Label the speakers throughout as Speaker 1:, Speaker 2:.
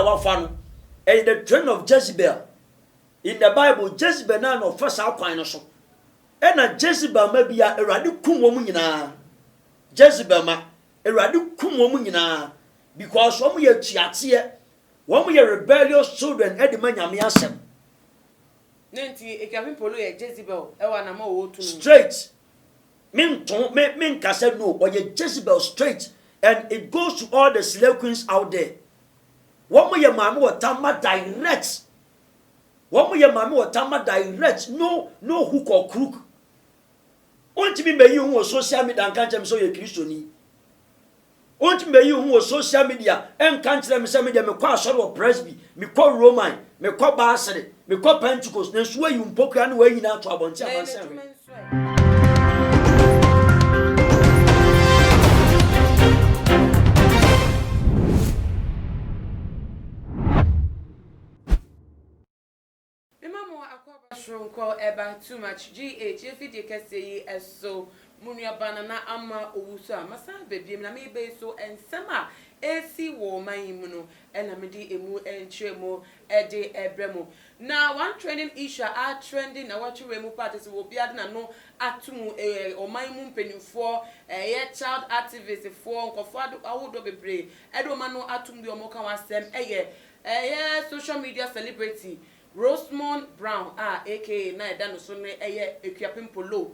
Speaker 1: a wafa no, ɛyɛ the trend of Jezebel. In the Bible, Jezebel no ara na ɔfa saa kwan no so. Ɛna Jezebel ma bi a Awurade kum wɔn nyinaa. Jezebel ma, Awurade kum wɔn nyinaa because wɔn yɛ atuateɛ, wɔn yɛ rebellious children ɛde ma Nyame asɛm.
Speaker 2: Ne nti Akuapem Polo yɛ Jezebel ɛwɔ anamɔ a ɔwɔ tu no mu.
Speaker 1: Straight. Me nto me me nka sɛ no ɔyɛ Jezebel straight and it goes to all the slay queens out there. Wɔn yɛ maame wɔ tama direct. Wɔn yɛ maame wɔ tama direct no no hook or crook. Wontumi mɛyi ho wɔ social media nka nkyɛn sɛ ɔyɛ Kristoni. Wontumi mɛyi ho wɔ social media nka nkyerɛ me sɛ me deɛ mekɔ asɔre wɔ Presby, mekɔ Roman, mekɔ Baasere, mekɔ Pentecost, nanso woayi wo mpokua ne wɔayi no ato abɔnten
Speaker 2: Na yɛn
Speaker 1: amansan
Speaker 2: adwuma
Speaker 1: hwɛ.
Speaker 2: nso ɛ? Mema mo akwaaba soronko ɛba too much GH afidie kɛseɛ yi so mo nuabaa Nana Ama Owusu a masan aba biom na mereba yi so nsɛm a ɛresi wɔ ɔman yi mu no na mede ɛmu nkyerɛmu de rebrɛ mo. Na one trending issue a atrɛnde nnawɔtwe wei mu paa kyerɛ sɛ obiara de n'ano ato mu ɔman mu mpanimfoɔ ɛyɛ child activist foɔ nkurɔfoɔ ahodoɔ bebree de wɔn ano ato mu bi a wɔka ho asɛm ɛyɛ Ɛyɛ social media celebrity Rosemond Brown a aka na ɛda ne so no yɛ Akuapem Polo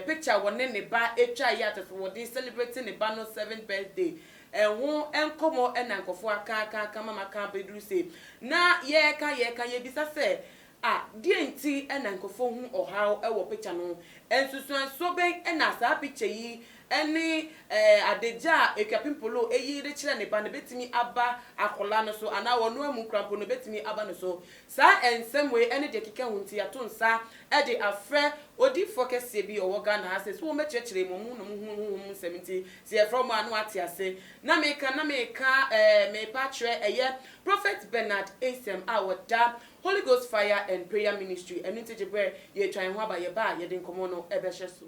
Speaker 2: picture a wɔne ne ba twaeɛ a kyerɛ sɛ wɔde celebrate ne ba no seventh birthday ho nkɔmmɔ na nkurɔfoɔ aka aka aka ma maka abɛduru sei. Na yɛreka yɛreka yɛbisa sɛ ah deɛn nti na nkurɔfoɔ hu ɔhaw wɔ picture no ho? Nsusuansoɔ bɛn na saa picture yi ne adagya a Akuapem Polo yi rekyerɛ ne ba no bɛtumi aba akwadaa no so anaa ɔno amu koraa mpo no bɛtumi aba ne so. Saa nsɛm wei ne deɛ ɛkeka ho nti yɛato nsa de afrɛ odiyifoɔ kɛseɛ bi a ɔwɔ Ghana ha sɛ sɛ wɔmmɛkyerɛkyerɛ mu, wɔn na wɔhu honhom mu nsɛm nti sɛ yɛfrɛ wɔn a na wɔate ase. Na meka na meka merepa akyerɛ ɛyɛ Prophet Bernard Asem a ɔda Holy Ghost Fire and Prayer Ministry ɛno nti gye berɛ yɛretwa yɛn ho aba yɛba a yɛde nkɔmmɔ no bɛhyɛ so.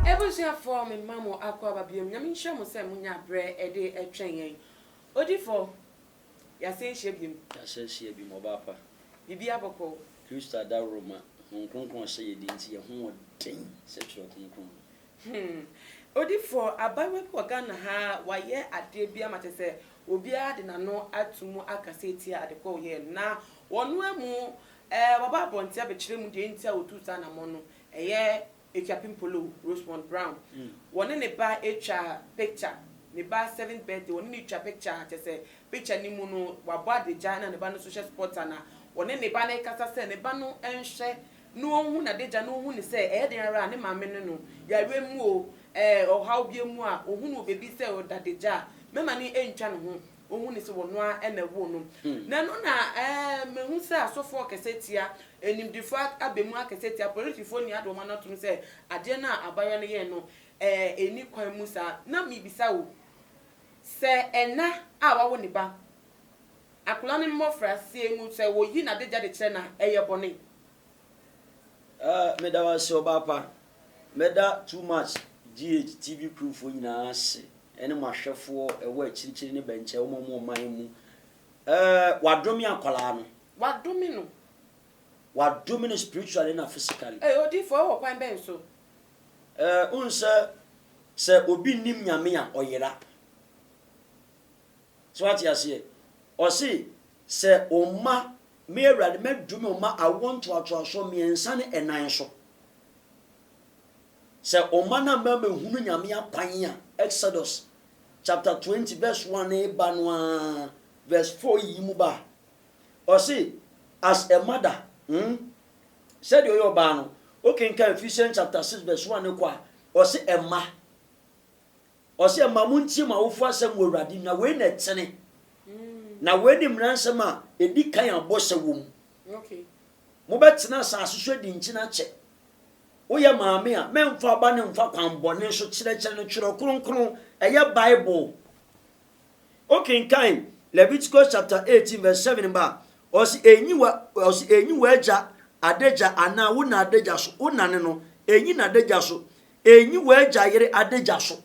Speaker 2: Abusuafoɔ me ma mo akɔ aba biom Nyame nhyira mo sɛ mo nya berɛ de twɛn yɛn Odifoɔ yɛasan ahyia biom.
Speaker 1: Yɛasan ahyia biom ɔbaa pa.
Speaker 2: Biribiara bɔkɔɔ.
Speaker 1: Kristo adaworoma, Honhom Kronkron a ɔhyɛ yɛn den nti yɛn ho wɔ den sɛ Twerɛ Kronkron no.
Speaker 2: Hmm. Odifoɔ, abaayewa bi wɔ Ghana ha a, wayɛ adeɛ bi ama kyerɛ sɛ obiara de n'ano ato mu akasa atia ade korɔ a ɔyɛɛ no. Na ɔno amu eh, waba abɔnten abɛkyerɛ mu deɛ nti a ɔtuu saa anammɔn no. Ɛyɛ Akuapem Polo, Rosemond Brown. Wɔne ne ba atwa picture, ne ba seventh birthday, wɔne no twa picture a kyerɛ sɛ picture no mu no, wabɔ adagya na ne ba no nso hyɛ sport a na wɔne ne ba no rekasa sɛ ne ba no nhwɛ na ɔhu n'adagya na ɔhu no sɛ ɛyɛ den ara a ne maame ne no, yareɛ mu o, ɛɛ ɔhaw biara mu a, ɔhu no wɔ baabi sɛ ɔda adagya a, mɛma no ntwa ne ho, ɔhu no sɛ ɔno ara na ɛwoo no. Na ɛno na ɛɛ mahu sɛ asɔfoɔ rekasa tia, animdefoɔ aba mu akasa tia, apolisifoɔ nyinaa de wɔn ano atom sɛ adeɛ no a abaayewa no yɛɛ no, ɛɛ ɛnni kwan mu saa. Na mebisa wo, sɛ ɛna a wawo ne ba, Akwadaa no mmɔfraseɛ mu, sɛ wɔyi n'adagya de kyerɛ no a, ɛyɛ bɔne?
Speaker 1: Ah meda wo ase ɔbaa pa. Mɛda too much GH TV crew foɔ nyinaa ase ɛne mo ahwɛfoɔ ɛwɔ akyirikyiri ne bɛnkyɛ wɔn a wɔwɔ ɔman mu. Eh wadome akwadaa no.
Speaker 2: Wadome no.
Speaker 1: Wadome no spiritually na physically.
Speaker 2: Ei odiyifoɔ ɛwɔ kwan bɛn so?
Speaker 1: Eh wohu sɛ sɛ obi nnim Nyame a ɔyera. So wate aseɛ? Ɔse, Sɛ wo mma, me Awurade mɛdome wo mma awoɔ ntoatoasoɔ mmiɛnsa ne ɛnan so. Sɛ wo mma no amma ammɛhunu Nyame akwan a, Exodus chapter 20 verse 1 reba no ara, verse 4 yiyi mu ba a, ɔse, as a mother, hmm, sɛdeɛ ɔyɛ ɔbaa no, wokenkan Ephesians chapter 6 verse 1 kɔ a, ɔse ɛmma. Ɔse, Mma montie mo awofo asɛm wɔ Awurade mu, na wei na ɛtene, na wei ne mmara nsɛm a ɛdi kan a bɔhyɛ wɔ mu. Mobɛtena asase so adi nkyen akyɛ. Woyɛ maame a, mɛmfa wo ba no mfa kwan bɔne so, kyerɛkyerɛ no Twerɛ Kronkron, ɛyɛ Bible. Wokenkan Leviticus chapter 18 verse 7 ba a, ɔse, Ɛnyi w'agya. adagya anaa wo na adagya so. Wo nane no, ɛnyi n'adagya so. Ɛnyi w'agya yere adagya so.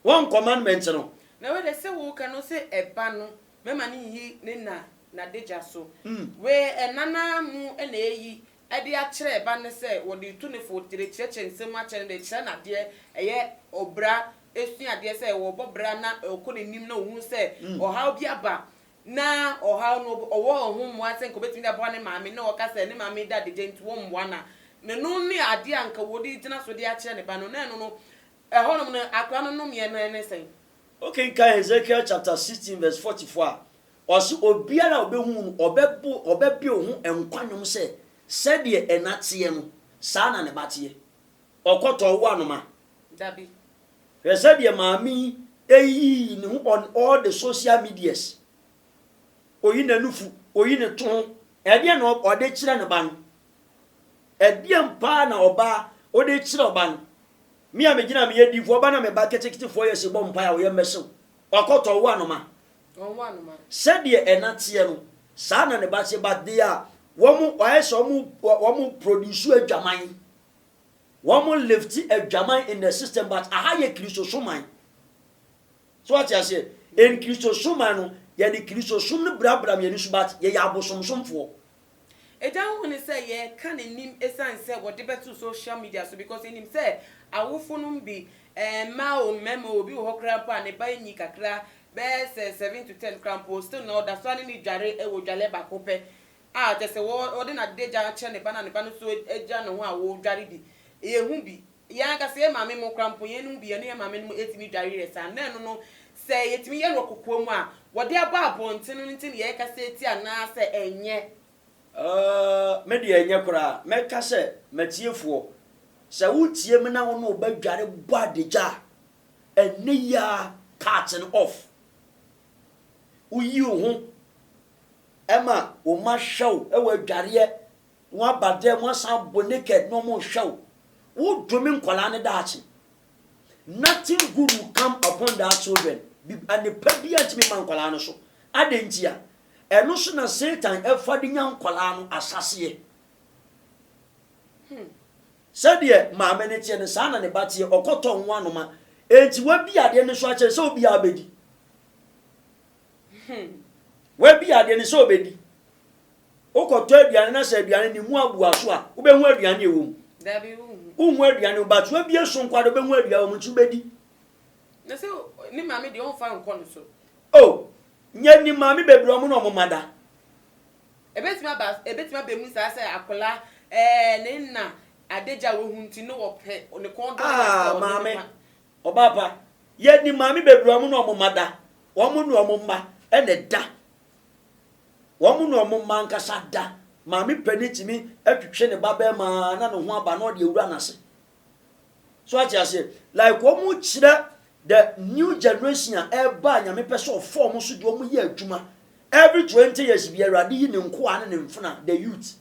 Speaker 1: One commandment no.
Speaker 2: Na wei de sɛ woka no sɛ ɛba no mɛma no nyi ne na n'adagya so. Wei ɛna no ara mu na ɛyi de akyerɛ ɛba no sɛ wɔde retu no fo, de rekyerɛkyerɛ nsɛm mu akyerɛ no, de rekyerɛ no adeɛ, ɛyɛ ɔbra sua adeɛ sɛ wɔbɔ bra na ɔkɔ n'anim na ɔhunu sɛ ɔhaw bi aba na ɔhaw no ɔwɔ ɔho mmoa sɛ nka ɔbɛtumi de aboa ne maame na ɔka sɛ ne maame da adagya nti wɔmmoa no a, na ɛno ne adeɛ a nka wɔde gyina so de akyerɛ ne ba no, na ɛno no ɛhɔnom no akwadaa no nnomeɛ no ne sɛn?
Speaker 1: Wokenkan Hesekiel chapter 16 verse 44 a, ɔse obiara a ɔbɛhu wo no, ɔbɛbo ɔbɛbe wo ho nkwa nnwom sɛ, sɛdeɛ ɛna teɛ no, saa na ne ba teɛ. Ɔkɔtɔ wo anoma.
Speaker 2: Dabi.
Speaker 1: Hwɛ sɛdeɛ maame yi ɛyiyi ne ho on all the social medias. Oyi n'anufu, oyi ne to ho. Ɛdeɛn na ɔde kyerɛ ne ba no? Ɛdeɛn paa na ɔbaa wode kyerɛ ɔba no? Me a megyina meyɛ diifoɔ ba na me ba keteketefoɔ yɛ se bɔ mpaeɛ a wo yam bɛhyew. Ɔkɔtɔ wo anoma. Sɛdeɛ ɛna teɛ no saa na ne ba teɛ, but they are wɔn ayɛ sɛ wɔn wɔn produce adwaman. Wɔn lift adwaman in the system, but aha yɛ Kristosoman. So wate aseɛ? In Kristosoman no yɛde Kristosom no brabram yɛn ani so, but yɛyɛ abosomsomfoɔ.
Speaker 2: Agya hu no sɛ yɛreka n'anim esiane sɛ wɔde bɛto social media so because yɛnim sɛ awofo nom bi, mmaa o mmarima o, obi wɔ hɔ koraa mpo a ne ba anyi kakra bɛyɛ sɛ 7 to 10 koraa mpo still na ɔda so ara ne no dware wɔ dwalɛ baako pɛ a kyerɛ sɛ ɔde n'adagya kyerɛ ne ba na ne ba no nso agya ne ho a wɔredware bi. Yɛhu bi. Yɛn ankasa yɛn maame mo koraa mpo yɛn mu bi yɛne yɛn maame nom tumi dware yɛ saa na ɛno no sɛ yɛtumi yɛ no wɔ kokoa mu a wɔde aba abɔnten no nti na yɛrekasa atia anaasɛ ɛnyɛ?
Speaker 1: Me deɛ ɛnyɛ koraa. Mɛka sɛ, m'atiefoɔ, sɛ wotie me na wo ne wo ba dware bɔ adagya a, ɛnnɛ yi ara cut no off. Woyi wo ho ma wo mma hwɛ wo wɔ adwareɛ na wɔaba dɛm wɔasan abɔ naked na wɔrehwɛ wo. Wodome nkwadaa no daakye. Nothing good will come upon that children. Adepa biara ntumi mma nkwadaa no so. Adɛn ntia? Ɛno so na Satan ɛfa de nya nkwadaa no asaseɛ. Sɛdeɛ maame no teɛ no, saa na ne ba teɛ. Ɔkɔtɔ nwa anoma. Enti wabi adeɛ no so akyerɛ sɛ obiara bɛdi. Wabi adeɛ no sɛ ɔbɛdi. Wokɔtɔ aduane na sɛ aduane no mu aboa so a, wobɛhu aduane a ɛwɔ mu?
Speaker 2: Dabi, wonhu.
Speaker 1: Wonhu aduane wɔ but wabie so nko ara wobɛhu aduane wɔ mu nti wobɛdi.
Speaker 2: Na sɛ ne maame deɛ ɔmfa nkɔ no so.
Speaker 1: Oh, nyɛ nim maame bebree ɔmo ne ɔmo mma da.
Speaker 2: Ebetumi aba ebetumi aba mu saa sɛ akwadaa ɛɛ ne na adagya a wahu nti ne ɔpɛ ne kɔn dɔ no na
Speaker 1: Ah,
Speaker 2: sɛ ɔne ne
Speaker 1: maame,
Speaker 2: ba.
Speaker 1: ɔbaa pa, yɛ nim maame bebree ɔmo ne ɔmo mma da. Wɔn ne wɔn mma na ɛda. Wɔn ne wɔn mma ankasa da. Maame panin tumi twetwe ne ba bɛrima ara na ne ho aba na ɔde awura n'ase. So ate aseɛ? Like wɔn kyerɛ the new generation a ɛreba a Nyame pɛ sɛ ɔfa wɔn so de wɔn yɛ adwuma. Every 20 years bi Awurade yi ne nkoa ne ne mfena, the youth.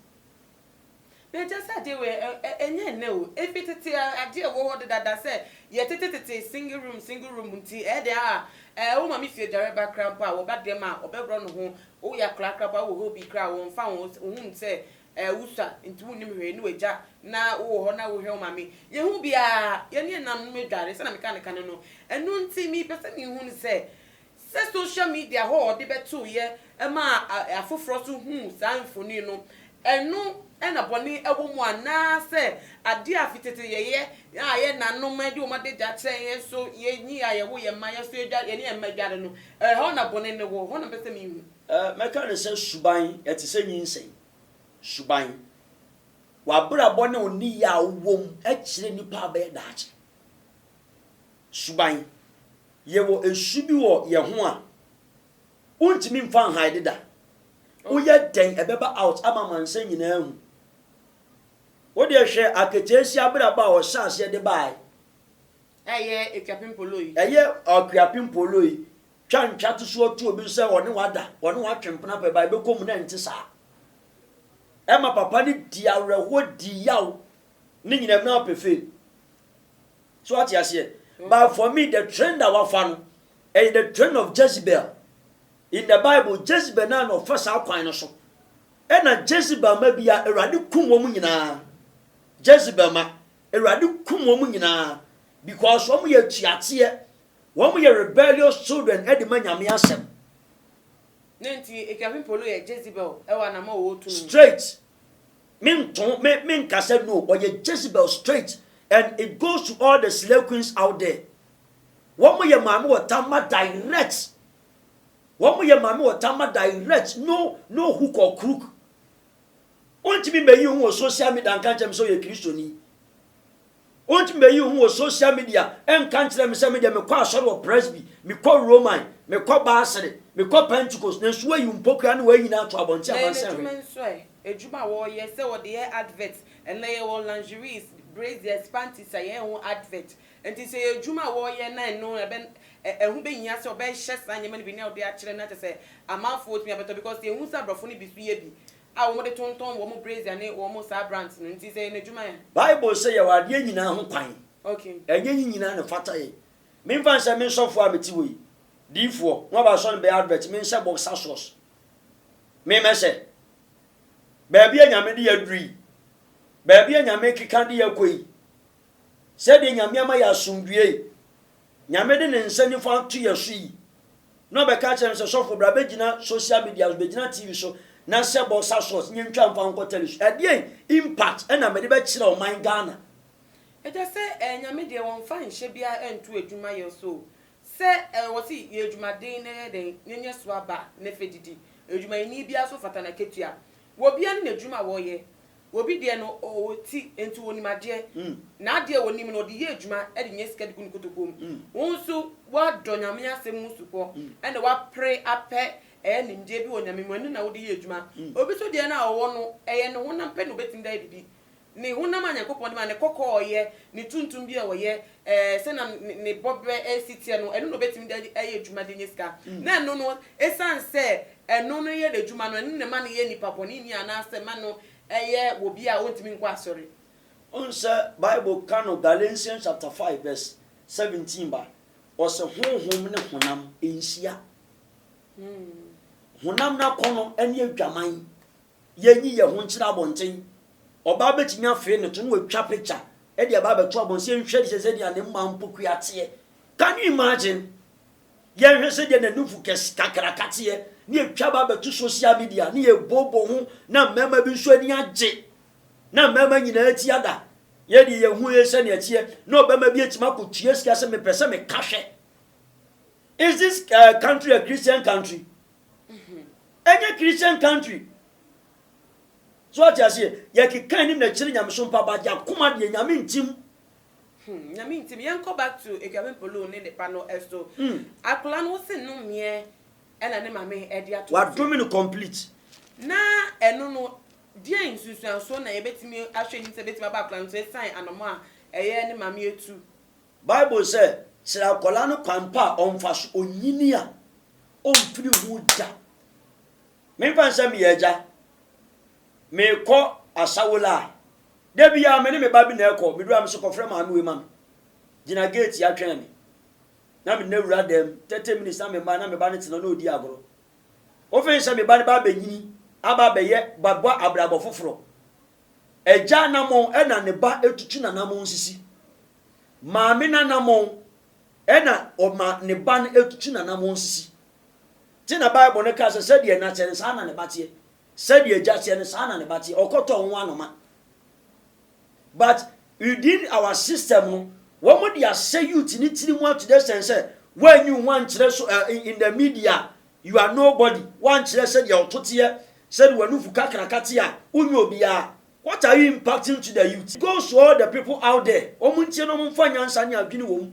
Speaker 2: Na kyerɛ sɛ adeɛ wei ɛ ɛ ɛnyɛ nnɛ o, efi tete a adeɛ ɛwɔ hɔ dedaada sɛ yɛtete tete single room single room nti ɛyɛ dɛn a ɛɛ wo maame fie dware ba koraa mpo a wɔba dɛm a ɔbɛworɔ ne ho, woyɛ akwadaa koraa mpo a wowɔ hɔ bi koraa a wɔmfa wo ho sɛ ɛɛ wosua nti wonnim hwee ne w'agya na wowɔ hɔ na wohwɛ wo maame. Yɛhu biara yɛne yɛn nananom adware sɛdeɛ meka no kane no, ɛno nti mepɛ sɛ mehunu sɛ Sɛ social media hɔ a ɔde bɛtoeɛ maa afoforɔ nso huu saa mfoni no, ɛno na bɔne wɔ mu anaasɛ adeɛ a fi tete yɛyɛ a yɛn nanom de wɔn adagya kyerɛ yɛn nso yɛnyi a yɛwo yɛn mma yɛn nso yɛdware yɛne yɛn mma dware no, ɛhɔ na bɔne no wɔ? Ɛhɔ na mepɛ sɛ mehu.
Speaker 1: Mɛka no sɛ suban, ɛte sɛ nyinsɛn. Suban. W'abrabɔ ne wo nneyɛɛ a wowɔ mu kyerɛ nipa a wobɛyɛ daakye. Suban. Yɛwɔ su bi wɔ yɛn ho a wontumi mfa nhide da. Woyɛ dɛn ɛbɛba out ama amansan nyinaa ahu. Wo deɛ hwɛ aketeesia abrabɔ a ɔhyɛ aseɛ de baeɛ.
Speaker 2: Ɛyɛ Akuapem Polo yi.
Speaker 1: Ɛyɛ Akuapem Polo yi. Twa ntwa to so to obi sɛ ɔne wo ada, ɔne wo atwe mpena pɛ ba ɛbɛkɔ mu na ɛnte saa. Ɛma papa no di awerɛhoɔ, di yaw ne nyinaa mu na ɔpɛ fame. So wate aseɛ? But for me, the trend a wafa no, ɛyɛ the trend of Jezebel. In the Bible, Jezebel naa na ɔfa saa kwan no so. Ɛna Jezebel mma bi a Awurade kum wɔn nyinaa. Jezebel mma, Awurade kum wɔn nyinaa because wɔn yɛ atuateɛ, wɔn yɛ rebellious children de ma Nyame asɛm.
Speaker 2: Ne nti Akuapem Polo yɛ Jezebel wɔ anamɔ a ɔwɔ tu no mu.
Speaker 1: Straight. Me nto, me me nka sɛ no, ɔyɛ Jezebel straight and it goes to all the slay queens out there. Wɔn yɛ maame wɔ tama direct. Wɔn yɛ maame wɔ tama direct, no no hook or crook. Wontumi mɛyi wo ho wɔ social media nka nkyerɛ me sɛ ɔyɛ Kristoni. Wontumi mɛyi wo ho wɔ social media nka nkyerɛ me sɛ me deɛ mekɔ asɔre wɔ Presby, mekɔ Roman, mekɔ Baasere, mekɔ Pentecost, nanso woayi wo mpokua ne w'ayi no ato abɔnten
Speaker 2: Na yɛn
Speaker 1: amansan
Speaker 2: adwuma
Speaker 1: hwɛ.
Speaker 2: nso ɛ? Adwuma a wɔyɛ sɛ wɔde yɛ advert, ɛnnɛ yɛwɔ lingeries, braziers, panties a yɛyɛ ho advert. Nti sɛ ɛyɛ adwuma a wɔyɛ na ɛno ɛbɛ ɛho bɛhia sɛ wɔbɛhyɛ saa nneɛma no bi na wɔde akyerɛ na kyerɛ sɛ amanfoɔ atumi abɛtɔ because yɛhu sɛ aborɔfo no bi nso yɛ bi a wɔde tontɔn wɔn brazier ne wɔn saa brands no nti sɛ ɛyɛ n'adwuma ɛ?
Speaker 1: Bible sɛ yɛwɔ adeɛ nyinaa ho kwan.
Speaker 2: Okay.
Speaker 1: Ɛnyɛ ne nyinaa na ɛfata yɛn. Memfa no sɛ me sɔfoɔ a mete hɔ yi, diyifoɔ, na waba asɔre no bɛyɛ advert, menhyɛ boxer shorts. Me mɛhyɛ. Baabi a Nyame de yɛ aduru yi, baabi a Nyame keka de yɛ kɔ yi, sɛdeɛ Nyame ama yɛ asomdwie yi, Nyame de ne nsa nifa ato yɛ so yi, na ɔbɛka akyerɛ me sɛ, sɔfo bra bɛgyina social media so, bɛgyina TV so na hyɛ boxer shorts ne yɛntwa mfa nkɔ tele so. Ɛdeɛn impact ɛna mede bɛkyerɛ ɔman Ghana?
Speaker 2: Agya sɛ eh Nyame deɛ wɔnfa nhyɛ biara nto adwuma yɛ so o, sɛ eh wɔse yɛ adwumaden na yɛ dɛn na nya so aba na fɛ didi, adwumayɛni biara so fata n'akatua, wɔ biara ne n'adwuma a wɔyɛ, Obi deɛ no, ɔwɔ ti, enti ɔnim adeɛ. N'adeɛ a ɔnim no, ɔde yɛ adwuma de nya sika de gu ne kotokuo mu. Wo nso, woadɔ Nyame asɛm mu supɔ, ɛna woapere apɛ ɛyɛ nimdeɛ bi wɔ Nyame mu, ɛno na wode yɛ adwuma. Obi nso deɛ no a ɔwɔ no, ɛyɛ ne honam pɛ na ɔbɛtumi de ayɛ biribi. Ne honam a Nyankopɔn de ma no, ne kɔkɔɔ a ɔyɛ, ne tuntum bi a ɔyɛ, ɛɛ, sɛnea ne bɔberɛ si teɛ no, ɛno na ɔbɛtumi de ayɛ adwuma de anya sika. Na ɛno no, ɛsiane sɛ ɛno no yɛ n'adwuma no, ɛno na ɛma no yɛ nipa bɔneni anaasɛ ɛma no yɛ obi a ɔntumi nkɔ asɔre.
Speaker 1: Wohu sɛ Bible ka no Galatians chapter 5 verse 17 ba, ɔse honhom ne honam nhyia. Honam no akɔnnɔ ne adwaman. Yɛnyi yɛn ho nkyerɛ abɔnten. Ɔbaa bɛtumi afee ne to na watwa picture de aba abɛto abɔnten sɛ yɛnhwɛ sɛ sɛdeɛ ne mma mpokua teɛ. Can you imagine? Yɛnhwɛ sɛdeɛ n'anufu kɛse kakraka teɛ ne yɛtwa ba abɛto social media ne yɛbobo ho na mmarima bi nso ani agye na mmarima nyinaa ti ada. Yɛdeɛ yɛhu yɛ sɛdeɛ ɛteɛ na ɔbarima bi atumi akɔtua sika sɛ mepɛ sɛ meka hwɛ. Is this uh, country a Christian country? Ɛnyɛ Christian country. So ate aseɛ, yɛkeka anim na kyerɛ nyamesom pa but yɛakoma deɛ nyame ntim.
Speaker 2: Hmm, nyame ntim. Yɛnkɔ back to Akuapem Polo ne ne ba no so. Akwadaa no wose nnomeɛ ɛna ne maame ɛde ato ne so.
Speaker 1: Wadome no complete.
Speaker 2: Na ɛno no, deɛn nsunsuansoɔ na yɛbɛtumi ahwɛ anim sɛ ɛbɛtumi aba akwadaa no so ɛsiane anɔmɔ a ɛyɛ ne maame atu?
Speaker 1: Bible sɛ, kyerɛ akwadaa no kwan pa a ɔmfa so, ɔnyini a, ɔmfiri ho da. Memfa no sɛ meyɛ agya, merekɔ Asawola a, da biara me ne me ba bi na ɛkɔ. Meduru a mese kɔfrɛ maame wei ma me. Gyina gate atwɛn me. Na me na wura dɛm, 30 minutes na me mma na me ba no tena na ɔdi agorɔ. Wofɛn sɛ me ba no ba abɛnyini aba abɛyɛ babɔ abrabɔ foforɔ. Agya anamɔn ɛna ne ba etutu n'anamɔn sisi. Maame n'anamɔn ɛna ɔma ne ba no etutu n'anamɔn sisi. Nti na Bible no ka sɛ, sɛdeɛ ɛna teɛ no, saa na ne ba teɛ. Sɛdeɛ agya teɛ no, saa na ne ba teɛ. Ɔkɔtɔ ho anoma. But within our system no, wɔn de ahyɛ youth ne tiri mu ato the extent sɛ wɔanyi wo ho ankyerɛ so uh, in the media, you are nobody. Wɔankyerɛ sɛdeɛ ɔto teɛ, sɛdeɛ w'anufu kakraka te a, wonyɛ obiara. What are you impacting to the youth? It goes to all the people out there. Wɔn ntie na wɔn mfa nyansa ne adwene wɔ mu.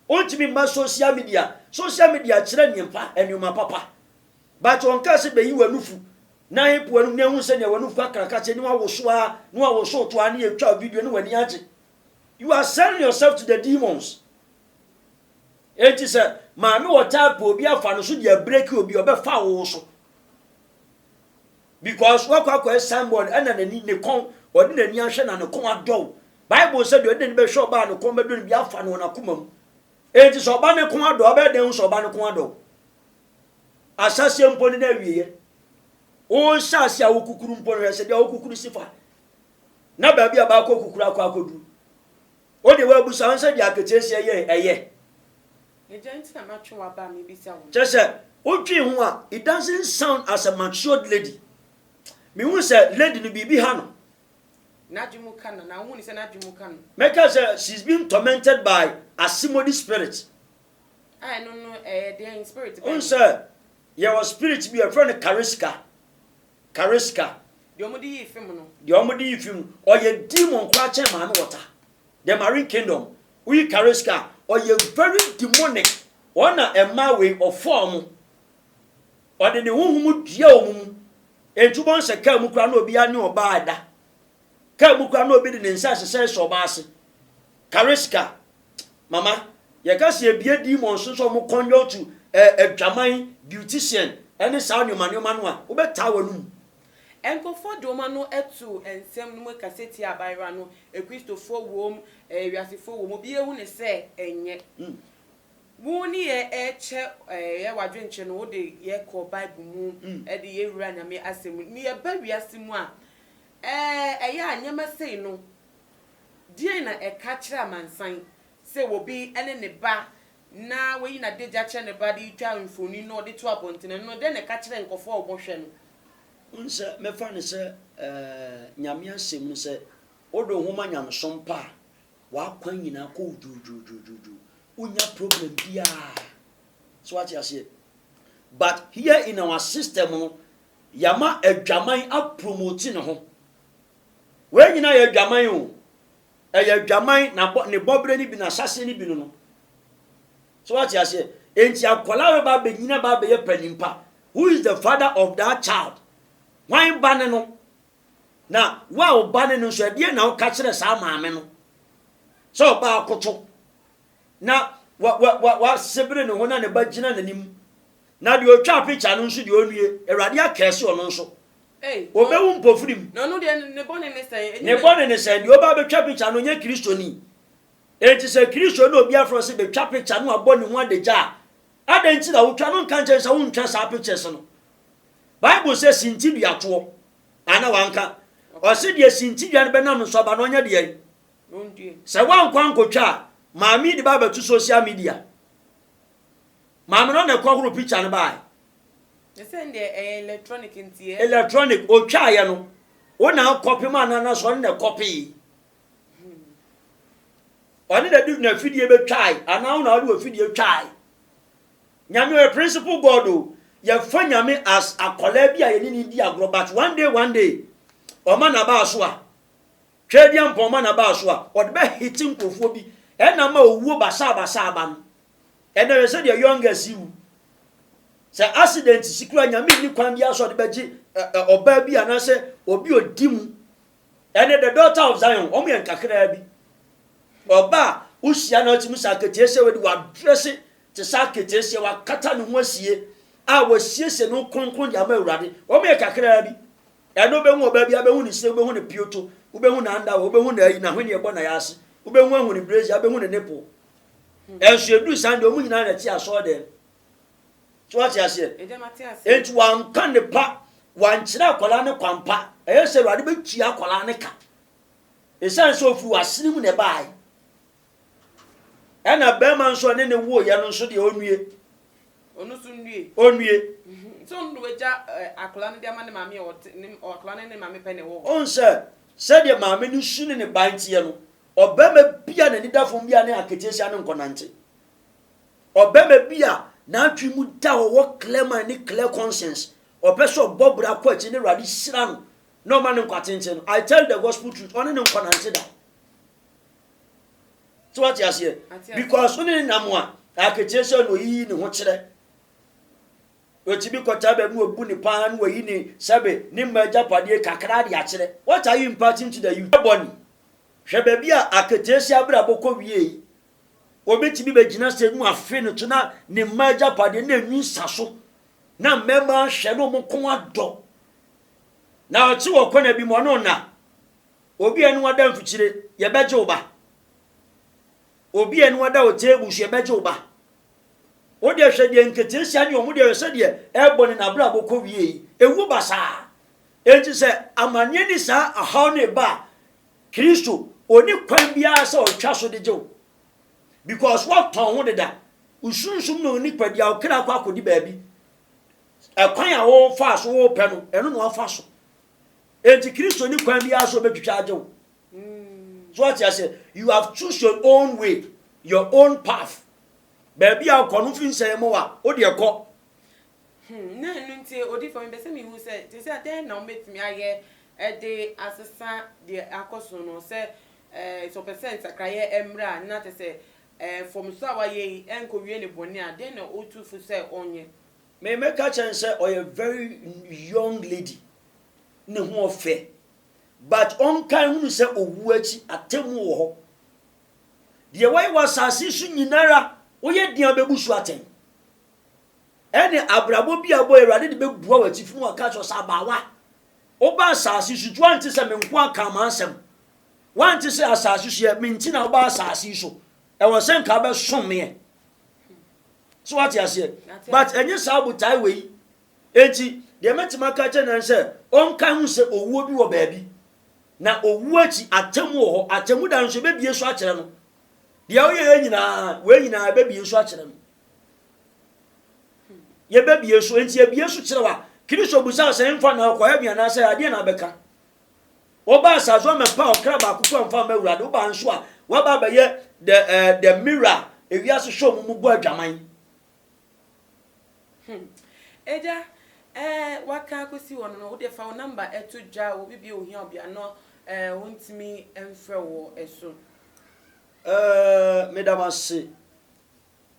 Speaker 1: Ontumi mma social media. Social media kyerɛ nneɛmpa, nneɛma papa. But ɔnkaa sɛ bɛyi w'anufu na hepo w'anum na ehu sɛnea w'anufu kakraka kyɛ ne wawoso ara ne wawoso to ara ne yɛtwa video ne w'ani agye. You are selling yourself to the demons. Enti sɛ maame wɔ taa pɛ obi afa no so de abreki obi ɔbɛfa wo so. Because wakɔ akɔyɛ signboard ɛna n'ani ne kɔn ɔde n'ani ahwɛ na ne kɔn adɔw. Bible sɛ deɛ ɔde n'ani bɛhwɛ ɔbaa ne kɔn bɛdɔ no bi afa no wɔ n'akoma mu. Enti sɛ ɔba ne kɔn adɔ ɔbɛyɛ dɛn ho sɛ ɔba ne kɔn adɔ? Ahyɛseɛ mpo ne n'awieɛ. Wohyɛ ase a wokukuru mpo no, hwɛ sɛ deɛ wokukuru si fa. Na baabi a baakɔ kukuru akɔ akɔduru. Wo deɛ woabusa ho sɛ deɛ aketeesia yɛ ɛyɛ.
Speaker 2: Agya nti na matwe w'aba a mebisa wo no.
Speaker 1: Kyerɛ sɛ wodwen ho a, it doesn't sound as a matured lady. Mehu sɛ lady no biribi ha no.
Speaker 2: N'adwene mu ka no anaa wohu no sɛ n'adwene mu ka no?
Speaker 1: Mɛka sɛ she's being tormented by asimodi spirit.
Speaker 2: A ɛno no ɛyɛ deɛn spirit bɛn
Speaker 1: Wohu
Speaker 2: no?
Speaker 1: sɛ yɛwɔ spirit bi yɛfrɛ no karisika. Karisika.
Speaker 2: Deɛ wɔde yii fim no.
Speaker 1: Deɛ wɔde yii fim no. Ɔyɛ demon koraa kyɛn Maame Wɔta. The Marine Kingdom. Woyi Karisika a, ɔyɛ very demonic. Wɔn na mmaa wei ɔfa wɔn. Ɔde ne honhom dua wɔn mu. Enti wobɛhu sɛ kaa mu koraa na obiara ne ɔbaa ɛda. Kaa mu koraa na obi de ne nsa hyehyɛ hyɛ ɔbaa ase. Karisika. Mama, yɛka sɛ yɛbie demons nso wɔn conjure to eh, adwaman, beautician, ɛne saa nneɛma nneɛma no a, wobɛtaa w'anum.
Speaker 2: Nkurɔfoɔ de wɔn ano to nsɛm no mu kasa tia abaayewa no, Akristofoɔ wom, wiasefoɔ wom, obiara hu no sɛ ɛnyɛ. Wo ne yɛ rekyɛ yɛ w'adwenkyerɛ no, wode yɛ kɔ Bible mu, de yɛ wura Nyame asɛm mu. Ne yɛba wiase mu a, ɛyɛ a nneɛma sei no, deɛn na ɛka kyerɛ amansan sɛ obi ne ne ba na wayi n'adagya akyerɛ ne ba de retwa mfoni na ɔde to abɔnten, ɛno no, dɛn na ɛka kyerɛ nkurɔfoɔ a wɔhwɛ no?
Speaker 1: Wohu sɛ, mɛfa no sɛ Nyame asɛm no sɛ wode wo ho ma nyamesom pa a, w'akwan nyinaa kɔ wo dwoodwoodwoodwoo. Wonnya problem biara. So wate aseɛ? But here in our system no, yɛama adwaman apromote ne ho. Wei nyinaa yɛ adwaman o. Ɛyɛ adwaman na bɔ ne bɔberɛ no bi na ahyɛaseɛ no bi no no. So wate aseɛ? Enti akwadaa bɛba abɛnyina ba abɛyɛ panin pa. Who is the father of that child? Hwan ba ne no? Na wo a wo ba ne no nso, ɛdeɛn na woka kyerɛ saa maame no? Sɛ ɔbaa akoto na wa wa wa wasebere ne ho na ne ba gyina n'anim. Na deɛ ɔtwa picture no nso deɛ ɔnwie, Awurade akɛse ɔno nso. Ɔbɛwu mpofirim.
Speaker 2: Na ɔno deɛ ne bɔne ne sɛn?
Speaker 1: Ne bɔne ne sɛn? Deɛ ɔba abɛtwa picture no ɔnyɛ Kristoni. Enti sɛ Kristoni na obi afrɛ sɛ bɛtwa picture no abɔ ne ho adagya a, adɛn nti na wotwa no nka nkyɛn sɛ wontwa saa pictures no? Bible sɛ sintiduatoɔ ana wanka? Ɔse deɛ sintidua no bɛnam no so aba no ɔnyɛ deɛn? Sɛ woankɔ ankɔtwa a, maame yi de ba abɛto social media. Maame no na ɛkɔhoro picture no bae. Electronic, otwaeɛ no, wo na akɔpe ma anaa na sɛ ɔne na ɛkɔpee? Ɔne na de n'afidie bɛtwae anaa wo na wode w'afidie twae? Nyame ɔyɛ principle God o. Yɛfa Nyame as akwadaa bi a yɛne ne di agorɔ but one day one day ɔma n'abaa so a Tweaduampɔn ma n'abaa so a ɔde bɛ hete nkurɔfoɔ bi ɛna ama owuo basaa basaa aba no. Ɛnɛ hwɛ sɛdeɛ young girls yi wu. Sɛ accident si koraa Nyame nni kwan biara sɛ ɔde bɛgye ɔbaa bi anaasɛ obi ɔdi mu. Ɛnɛ the daughter of Zion wɔn yɛ nkakraa bi. Ɔba a wohyia no atumi sɛ aketeesia wadi wadrɛse te sɛ aketeesia wakata ne ho asie a wasiesie ne ho kronkron de ama Awurade. Wɔn yɛ kakraa bi. Ɛno wobɛhu ɔbaa bi abɛhu ne sire wobɛhu ne pioto wobɛhu n'andawa wobɛhu n'ayi n'ahweneɛ bɔ n'ayase wobɛhu ahu ne brazier wobɛhu ne nipple. Ɛnso ɛduru saa deɛ wɔn nyinaa na ɛte asɔɔdɛm. So wate aseɛ? Enti wanka ne pa wankyerɛ akwadaa ne kwan pa. Ɛyɛ sɛ Awurade bɛtua akwadaa ne ka. Ɛsiane sɛ ɔfiri w'asene mu na ɛbaeɛ. Ɛna bɛrima nso ɔne ne woeɛ no nso deɛ ɔnwie.
Speaker 2: Ɔno nso nwie.
Speaker 1: Ɔnwie.
Speaker 2: Sɛ ɔno na wagya akwadaa no de ama ne maame a ɔte ne akwadaa no ne maame pɛ na ɛwɔ hɔ.
Speaker 1: Ɔn sɛ sɛdeɛ maame no su ne ne ban teɛ no, ɔbarima bi a n'ani da fam bi a ne aketeesia no nkɔnante. Ɔbarima bi a n'adwene mu da hɔ wɔ clear mind ne clear conscience, ɔpɛ sɛ ɔbɔ bra kɔ akyi ne Awurade hyira no na ɔma no nkwa tenten no, I tell you the gospel truth, ɔne no nkɔnante da. So wate aseɛ? Because wo ne ne nam a, aketeesia na oyiyi ne ho kyerɛ. Otumi kɔtaa baabi na obu ne paa na wayi ne sɛbe ne mma agyapadeɛ kakra de akyerɛ. What are you imparting to the youth? Bɔne. Hwɛ baabi a aketeesia abrabɔ kɔ wiei. Obi tumi bɛgyina stage mu afe no to na ne mma agyapadeɛ na enwi nsa so na mmarima ahwɛ na wɔn kɔn adɔ. Na ɔte wɔ kɔna bi mu ɔne ɔna. Obi a ɛne wada mfikyire, yɛbɛgye wo ba. Obi a ɛne wada wɔ table so, yɛbɛgye wo ba. Wo deɛ hwɛ deɛ nketeesia ne wɔn deɛ hwɛ sɛdeɛ ɛrebɔ ne n'abrabɔ kɔ wie yi. Ɛwu basaa. Enti sɛ amanneɛ ne saa ɔhaw no reba a, Kristo, ɔnni kwan biara sɛ ɔtwa so de gye wo. Because woatɔn ho deda. Wo sunsum ne wo nipadua, wo kra akɔ akɔdi baabi. Ɛkwan a wofaa so wopɛ no, ɛno na wafa so. Enti Kristo nni kwan biara sɛ ɔbɛtwitwa agye wo. So wate aseɛ? You have choose your own way, your own path. Baabi a wokɔ no fi nsɛn mu wa, wo deɛ kɔ.
Speaker 2: Na ɛno nti, odiyifoɔ, mepɛ sɛ mehu sɛ, te sɛ dɛn na wɔbɛtumi ayɛ de asesa deɛ akɔ so no, sɛ sɛ ɔpɛ sɛ nsakraeɛ mmra a, na kyerɛ sɛ mfomsoɔ a wayɛ yi nkɔwie ne bɔne a, dɛn na wotu fo sɛ ɔnyɛ?
Speaker 1: Me mɛka kyerɛ no sɛ ɔyɛ very young lady, ne ho ɔfɛ, but ɔnkae hunu sɛ owuo akyi atemmuo wɔ hɔ. Deɛ wayɛ wɔ asase so nyinara, woyɛ den a wobɛbu so atɛn. Ɛne abrabɔ bi a wobɔ Awurade de bɛbua w'atifi mu aka kyerɛ sɛ abaawa, woba asase so nti woante sɛ me nko aka m'asɛm. Woante sɛ asase so yɛ me nti na woba asase yi so. Ɛwɔ sɛ nka wobɛsom meɛ. So wate aseɛ? But ɛnyɛ saa botae wei. Enti deɛ mɛtumi aka kyerɛ no sɛ ɔnka ho sɛ owuo bi wɔ baabi. Na owuo akyi atemmu wɔ hɔ. Atemmu da nso ɛbɛbie so akyerɛ no. Deɛ woyɛyɛ nyinaa, wei nyinaa ɛbɛbie so akyerɛ no. Yɛbɛbie so. Enti yɛbie so kyerɛ wa. Kristo busaa sɛ mfa na ɔkɔ heaven anaasɛ adeɛ na abɛka. Wobaa asase so ammɛpa ɔkra baako kura mfa mma Awurade. Wobaa nso a, woaba abɛyɛ the eh, the mirror a ewiase hwɛ wɔn mu bɔ adwaman.
Speaker 2: Agya, eh, waka akɔsi hɔ no no, wodeɛ fa wo number ɛto dwa, obi bi ohia obi ano, eh, wontumi mfrɛ wɔ ɛso.
Speaker 1: Eh, meda mo ase.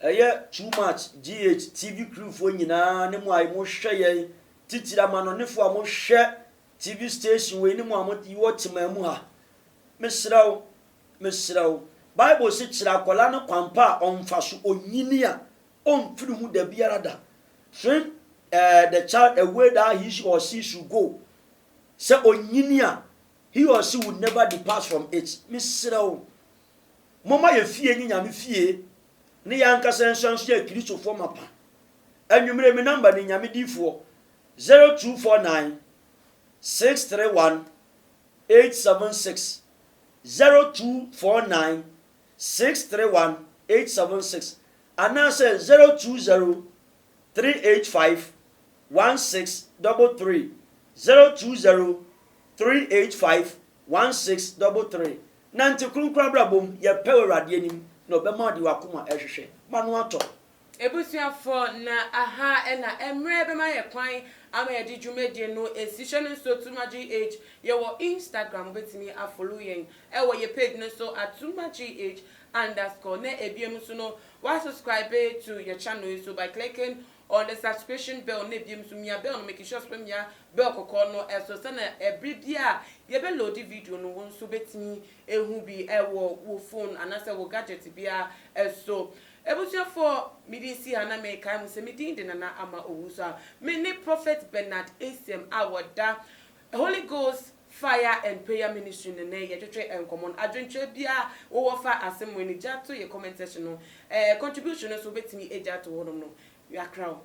Speaker 1: Ɛyɛ too much GH TV crew foɔ nyinaa ne mo a mohwɛ yɛn, titiri amanɔnefoɔ a mohwɛ TV station wei ne mo a mo wɔ teman mu ha. Mesrɛ wo, mesrɛ wo. Bible se kyerɛ akwadaa no kwan pa a ɔmfa so, onyini a ɔmfiri ho da biara da. Train uh, the child a way that he or she should go. Sɛ onyini a, he or she will never depart from it. Mesrɛ wo, momma yɛ fie nye Nyame fie ne yɛn ankasa nso nso yɛ Kristofoɔ mapa. Anwummere me namba ne Nyame difoɔ 0249 631 876 0249 631 876 anaasɛ 020 385 1633 020 385 1633 Nante kronkron abrabɔ mu, yɛ pɛ wɔ Awurade anim, na ɔbɛma wo deɛ w'akoma hwehwɛ. Ma no atɔ.
Speaker 2: Abusuafoɔ, na aha na mmerɛ bɛma yɛ kwan ama yɛde dwumadie no asi. Hyɛ no nso Tuma GH, yɛwɔ Instagram, wobɛtumi a follow yɛn wɔ yɛ page no so at Tuma GH underscore. Na ɛbiom nso no, wa subscribe to yɛ channel yi so by clicking on the subscription bell na ɛbiom nso mia bell no, making sure sɛ wamia bell kɔkɔɔ no so sɛnea ɛberɛ biara a yɛbɛ load video no wo nso wobɛtumi ahu bi wɔ wo phone anaasɛ wo gadget biara so. Abusuafoɔ, me din si ha na mekae mo sɛ me din de Nana Ama Owusu a me ne Prophet Bernard Asiam a wɔda Holy Ghost Fire and Prayer Ministry no ne yɛtwetwe nkɔmmɔ no. Adwenkyerɛ biara wowɔ fa asɛm wei no gya to yɛ comment section no. Eh, contribution no nso wobɛtumi agya ato hɔnom no. Yɛakra wo.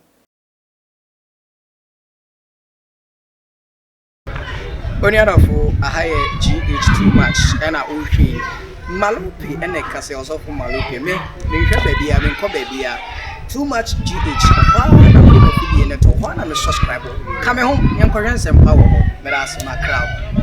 Speaker 3: Onuadɔfo, aha yɛ GH too much ɛna wohwɛ yi. Malope ɛna ɛka sɛ ɔsɔfo Malope. Me, menhwɛ baabi a, menkɔ baabi a. Too much GH, ɛhɔ ara na mede m'afidie no to, hɔ ara na me subscribe. Ka me ho, yɛnkɔhwɛ nsɛmpa wɔ hɔ. Meda ase, makra wo.